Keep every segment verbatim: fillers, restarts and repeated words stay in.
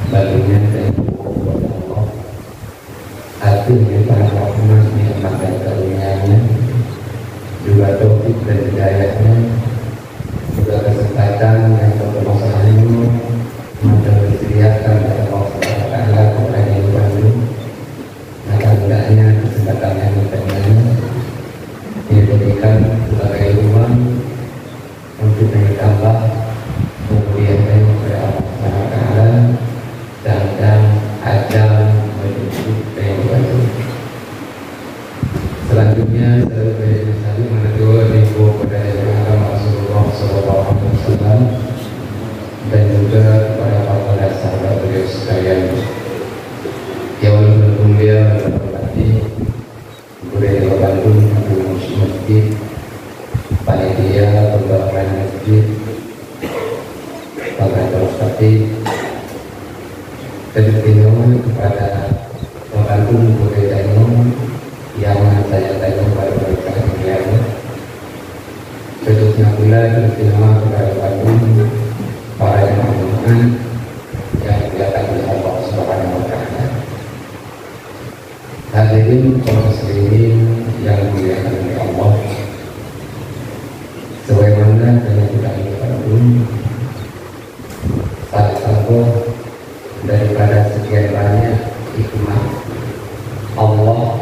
Baginya dan Allah, ateueh limpahan rahmat nikmat dan karunia-Nya, juga taufik dan hidayah-Nya, juga kesempatan dan kekuasaan-Nya, maka disediakan oleh Allah Subhanahu wa Taala kepada diri bandum. Maka hendaknya kesempatan yang diberikan dijadikan sebagai ruang untuk menambah kemuliaan kepada Allah Subhanahu wa Taala dan, dan akan menuntut kehidupan. Selanjutnya, saya beri salam menegur ibu kepada Nabi Muhammad Rasulullah sallallahu alaihi wasallam dan juga kepada para sahabat beliau sekalian. Yang mulia dan terhormati, Gurée Dewan Bandum, Imam Masjid, panitia pembangunan masjid, para ustaz, terutama kepada Dewan Bandum Gurée Dewan yang saya tanya pada mereka yang mulia. Khususnya pula terutama kepada Dewan Bandum para jemaah Jumat yang dimuliakan oleh Allah Subhanahu wa Taala. Hadirin kaum muslimin yang dimuliakan oleh Allah, sebagaimana kami ketahui bandum, salah satu daripada sekian banyak hikmah Allah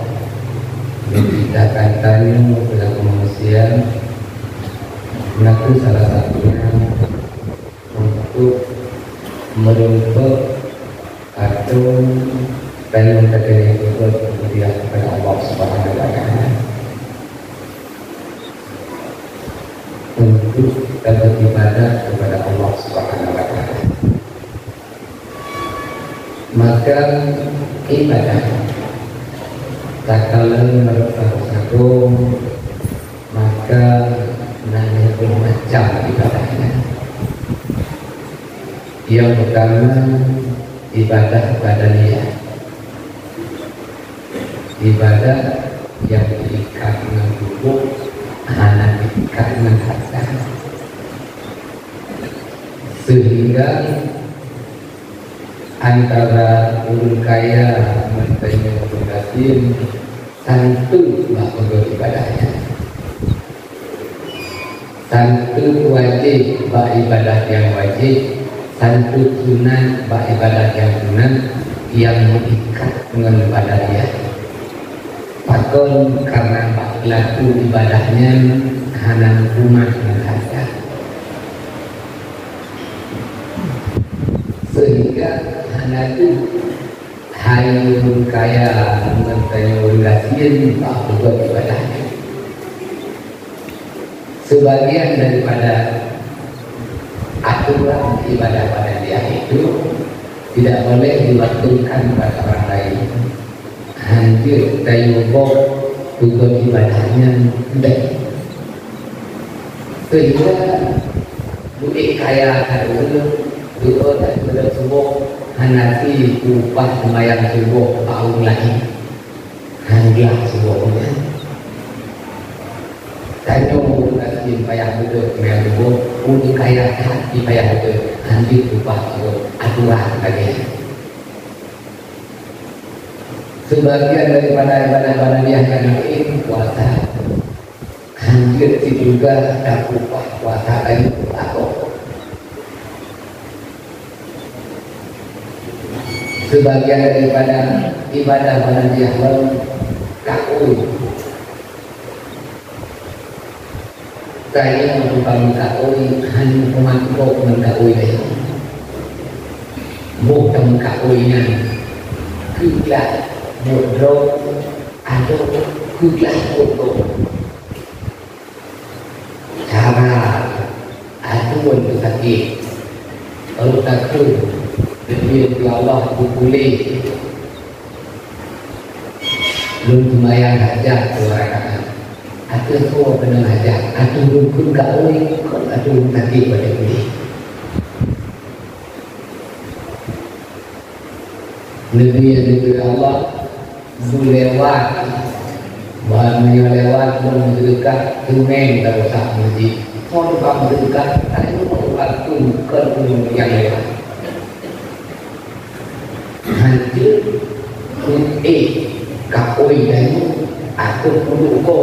menciptakan tanyoe selaku manusia, maka salah satunya untuk menuntut atau tanyoe teukeudi peubuet keumuliaan kepada Allah Subhanahu wa Taala, untuk beribadah kepada Allah Subhanahu wa Taala. Maka ibadah takalon meureumpok sagoe, maka na lhèe macam ibadah nyan. Nyang peurtama, ibadah badaniah. Ibadah nyang teuikat ngon tuboh, hana teuikat ngon hareuta. Seuhingga antara ureueng kaya ngon tanyoe ureueng gasien, tantu bak peugot ibadah nyan. Tantu wajéb bak ibadah nyang wajéb, tantu sunat bak ibadah nyang sunat, nyang meuikat ngon badaniah. Pakon? Karena bak peulaku ibadah nyan hana meukumat ngon hareuta. Seuhingga hana tuh hai ureueng kaya ngon tanyoe ureueng gasien bak peugot ibadah nyan. Sebagian daripada aturan ibadah badaniah itu tidak boleh diwakilkan kepada orang lain. Hanjeuet tanyoe boh peugot ibadah nyan bèk. Sehingga duek kaya that ureueng, duek that ureueng suboh, hana sie upah seumayang suboh bak ureueng laén. Hana suboh nyan. Tanyoe ureueng gasien payah beudôh seumayang suboh, ureueng kaya that payah beudôh, hanjeuet upah suboh, aturan lagèe nyan. Sebagian daripada ibadah badaniah nyang laén puasa. Hanjeuet sijuga tapeupah puasa tanyoe lakoe. Sebagian daripada ibadah badaniah lom kaôi. Tanyoe tukang meukaôi hana meukumat gob ngon kaôi laén. Boh tameukaôi nyan keu glah, boh droe, adoe keu glah boh droe. Cara ateueh sakét, rot takheun, geubri lé Allah peupuléh. Lôn seumayang hajat dua rakaat. Ateueh soe keunong hajat, ateueh rukun kaôi, kon ateueh ureueng sakét bak puléh. Neubi nyang dibri Allah, beulewat. Ban meunyoe lewat lôn meuseudeukah, teumèe tarusak meuseujid. Kon bak meuseudeukah, tanyoe bak kon ureueng nyang lewat. Eh, kaôi dan aku pun uko.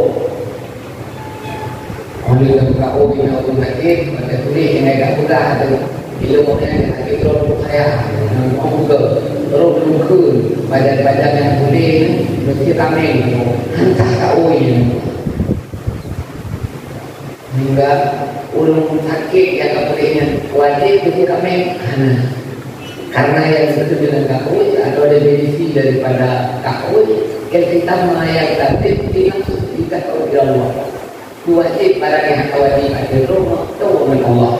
Oleh kaôi na ureuëng sakét, maka tuléh keuneuk peugah tu. Bila orang yang sakit terus saya, orang ke terus lungkun, badan-badan yang pulih mesti kameng. Entah kaôi. Hingga ureuëng sakét nyang ka puléh nyan wajéb keu jikameng? Hana. Karena nyang disebut dengan kaôi atau definisi daripada kaôi, iltizam ma yaltazim bi nafsihi kaôi Allah. Wajéb barang nyang ka wajéb ateueh droe meutoe ngon Allah.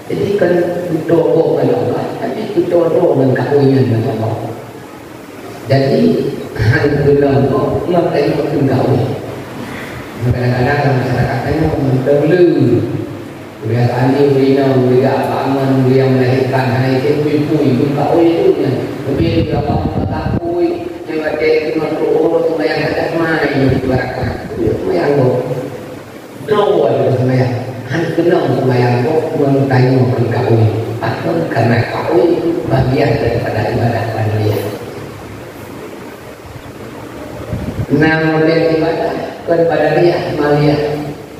Jadi, kon peutoe boh ngon Allah, tapi peutoe droe ngon kaôi nyan ngon Allah. Jadi, han keunong ngon tanyoe keu kaôi. Kadang-kadang lam masyarakat tanyoe mantong le. Kebiasaan jih ureuëng inong, ureuëng jak bak amon, ureuëng nyang melahirkan, hana item pui-pui, pun kaôi tu nyan. Leubeh lé apa pun kaôi, nyan watèe teungoh tuwoe sumbayang hajat mai, ibaratkan. Sumbayang boh. Droe lôn seumayang, han keunong seumayang boh ngon tanyoe keu kaôi. Pakon? Karena kaôi bagian daripada ibadah badaniah. Na model ibadah kon badaniah, maliah,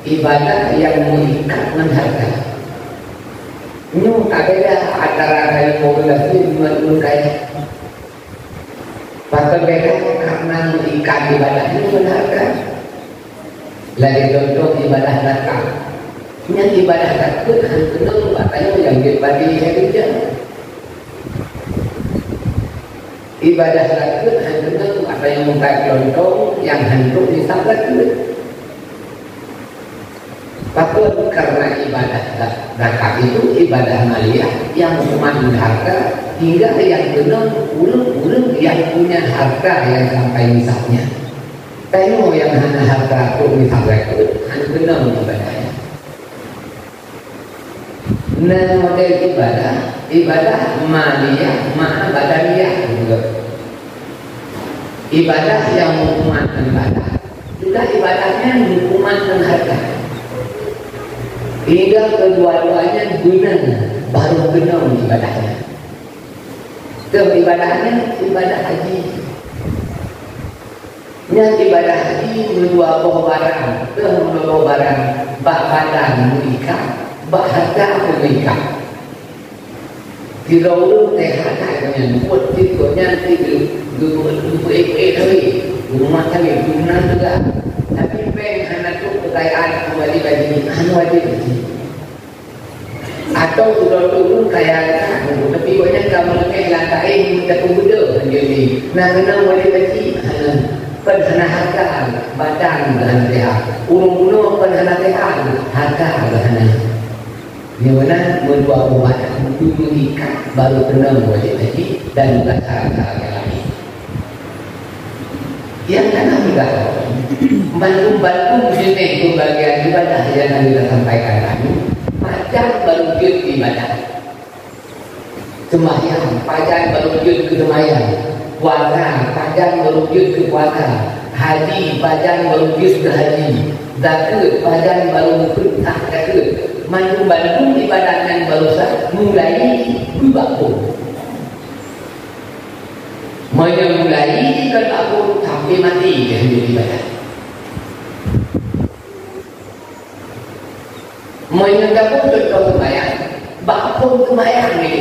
ibadah nyang meuikat ngon hareuta. Nyoe ka beda antara kayu mobil asli ngon ulôn kaya. Pakon beda? Karena ikat ibadah nyoe ngon hareuta. Lagèe contoh ibadah zakat. Nyan ibadah zakat han keunong bak tanyoe nyang jeuet padé hai keureuja. Ibadah zakat han keunong bak tanyoe meukat contoh nyang han trok nisab zakat. Pakon? Karena ibadah za-, zakat itu ibadah maliah nyang meumat hareuta, hingga nyang keunong ureuëng-ureuëng nyang punya hareuta nyang sampai nisabnya. Tanyoe nyang hana hareuta trok nisab zakat, han keunong ibadah nyan. Na model ibadah, ibadah maliah ma badaniah juga. Ibadah nyang meumat ibadah. Juga ibadah nyan meumat ngon hareuta. Hingga kedua-duanya beuna baru keunong ibadah nyan. Keu ibadah nyan ibadah haji. Nyan ibadah haji meudua boh barang, keu meudua boh barang, bak badan meuikat, bak hareuta pun meuikat. Sidroe ureuëng sehat hai nyan, buet cit gobnyan cit geu-, geu-, geu-, geu-, geu-, geu-, geumat sabe, geumat sabe. Tapi péng hana trok keukayaan, hana wajéb haji, hana wajéb haji. Atau sidroe ureuëng kaya that, tapi gobnyan ka meuleumeh lam kaén, meuteupeu beudôh, jadi na keunong wajéb haji, hana. Kon hana hareuta, badan geuh hana sehat. Ureuëng bunoe kon hana sehat, hareuta geuh hana. Nyoe meunan meudua boh barang, meuikat baru keunong wajéb haji dan juga syarat-syarat nyang laén. Nyang kana mudah, bandum-bandum jeunèh pembagian ibadah nyang ka lôn sampaikan tadi, pajan baru jeuet keu ibadah. Seumayang, pajan baru jeuet keu seumayang. Puasa, pajan baru jeuet keu puasa. Haji, pajan baru jeuet keu haji. Zakeuet, pajan baru jeuet keu zakeuet. Bandum-bandum ibadat nyan baroesa mulai bak phon. Meunyoe mulai bak phon sampai maté, dia hana ibadat. Meunyoe gabong contoh seumayang, bak phon seumayang lé.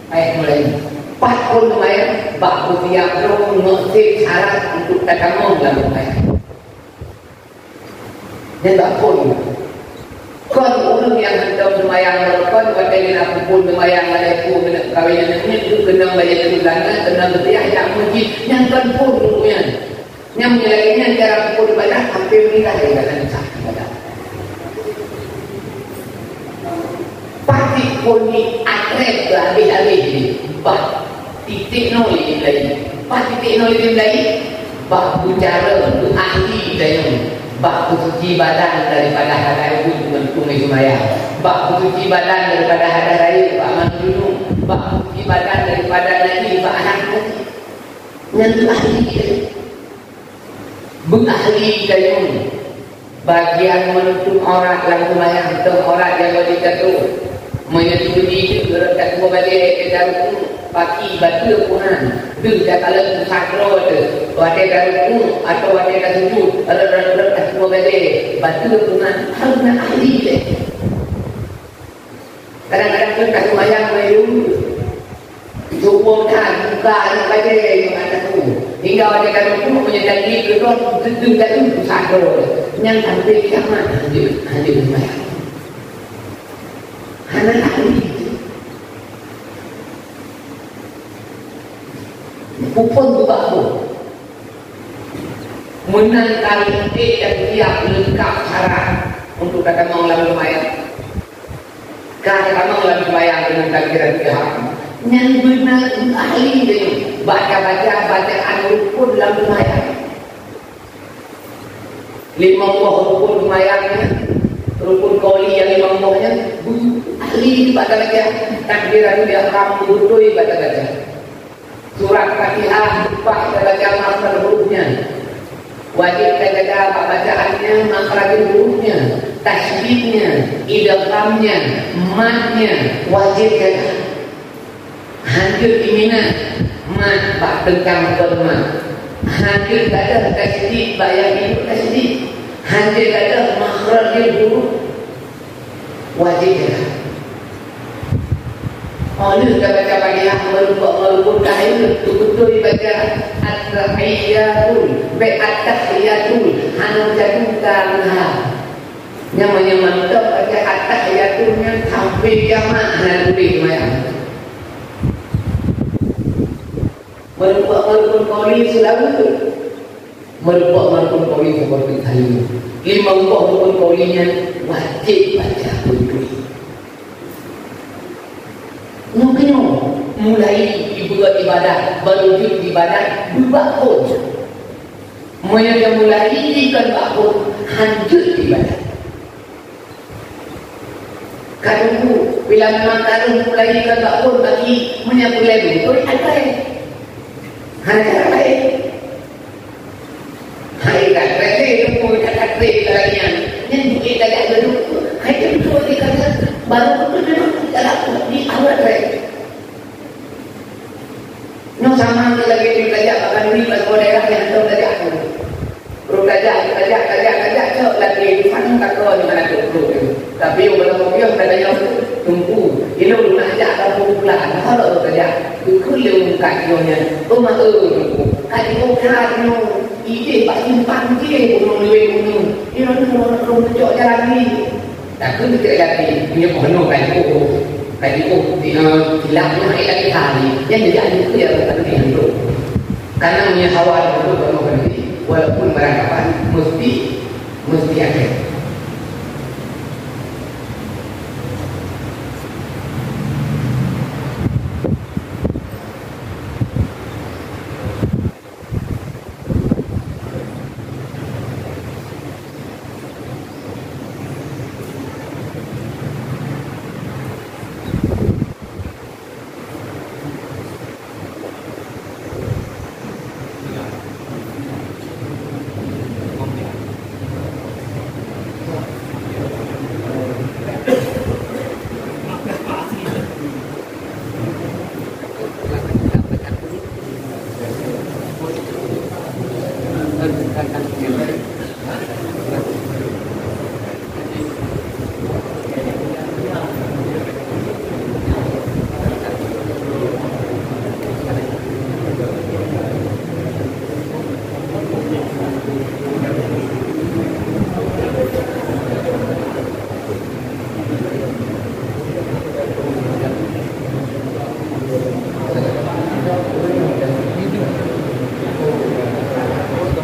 Ayat mulai. Pat phon seumayang, bak peusiap droe meusti syarat untuk tatamong lam seumayang. Nyan bak phon. Kon ureuëng nyang hantom seumayang ngon kon watèe na peuphon seumayang, ladèe phon keuneuk kawin, nyan keuneuk keunong bajèe keuneuk langa, keunong beutiah jak meuseujid, nyan kon phon ureuëng nyan. Nyang meulagèe nyan cara peuphon ibadah hampir meuninggai dalam sah ibadah. Pati phon nyan atrét beuhabéh-habéh jih, bah titék nol lé mulai. Bah titék nol lé mulai, bah beucara beuahli tanyoe, bah peusuci badan daripada hana reubuet ngon peungéh seumayang, bah peusuci badan daripada hadas rayeuk bak manoe junub, bah peusuci badan daripada najih bak anak najih. Nyan beuahli tanyoe. Beuahli tanyoe bagian menutup aurat lam seumayang, teuh aurat nyang wajéb tatutup. Meunyoe teupeudi teuh rot ka tuwoe balée, ka taruku paki bateue Tuhan, deuh takalon pusat droe teuh, watée taruku atawa watée tasujut, rot, rot, rot ka tuwoe balée, bateue Tuhan, harôh na ahli lé. Kadang-kadang pun ka seumayang meunyoe Cuba that buka ayat bajée nyoe kata ku. Hingga watée ka rukuk meunyoe dan di keudroe teuntèe gata pusat droe. Nyang sampai kiamat hanjeuet, hanjeuet seumayang. Hana ahli. Bukon bubak bu. Meunan kali ék dan siap leungkap syarat untuk tatamong lam seumayang. Ka tatamong lam seumayang deungon takbiratul ihram. Nyan beuna ahli deungon baca-baca bacaan rukun lam seumayang. Limong boh rukun seumayang nyan, rukun qauli nyang limong boh nyan, ahli baca-baca. Takbiratul ihram beutôi baca-baca. Surat Fatihah lumpah tabaca makhraj hurufnya. Wajéb tajaga bak bacaannya makhraj hurufnya, tasydidnya, idghamnya, madnya, wajéb jaga. Hanjeuet iminan mad bak teungkang kon mad. Hanjeuet gadôh tasydid bak nyang iduek tasydid. Hanjeuet gadôh makhraj huruf. Wajéb jaga. Óh lheueh tabaca Fatihah meureumpok-meureumpok tahiyatul, beutôi baca at-tahiyyatul, bèk at-tahiyyatul, hana jadu ka leuha. Nyang meunyoe mantong baca at-tahiyyatul nyan sampai kiamat hana tuléh mayang. Meureumpok-meureumpok qauli seulalu. Meureumpok-meureumpok qauli seperti tadi. Limong boh rukun qauli nyan wajéb baca beutôi. Nyoe keunyoe mulai ibadat, ibadat, beurujut ibadat, beubak phôn. Meunyoe mulai dikon bak phôn, hanjeuet ibadat. Ka teungku, bila memang ka lheueh mulai ka bak phôn bagi, meunyoe peureulèe beutôi, akai. Hana cara laén. Hai ka trek lé teungku, ka trek lé lagèe nyan. Nyan duit lagèe ada teungku. Hai teungku dikata, baru beutôi memang dalam di awal trek. Nyoe sama lagèe tajak bak khanduri bak saboh daerah nyang hana tajak pun. Rot tajak, tajak, tajak, tajak, cok lagèe di sana takon di mana tu. Tapi ureueng bak saboh piôh ka tanyong tu, "Teungku, ilôn na jak kampung pulan, na rot tajak?" Geukheun lé ureueng mukat nyoe nyan, "Oh, ma, eh, Teungku, ka jiôh that nyoe, idéh bak simpang jih gunong luweh gunong. Ilôn nyoe rot cok jalan ni." Takheun teuka lagèe, meunyoe keunoe ka jiôh, ka jiôh, di, eh, silap nyoe hai lagèe tali, nyan jadi anu tu ya, tapi di anu. Karena meunyoe hawa itu keunoe ka jadi, walaupun barang kapan, mesti, mesti ada.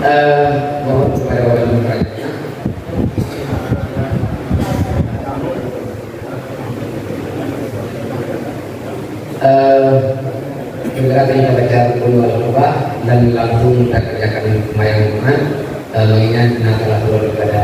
Eh, mohon kepada orang bertanya. Eh, segera kita baca rukun wal khutbah dan langsung kita kerjakan sembahyang Jumat. Eh, mengingat nak telah turun kepada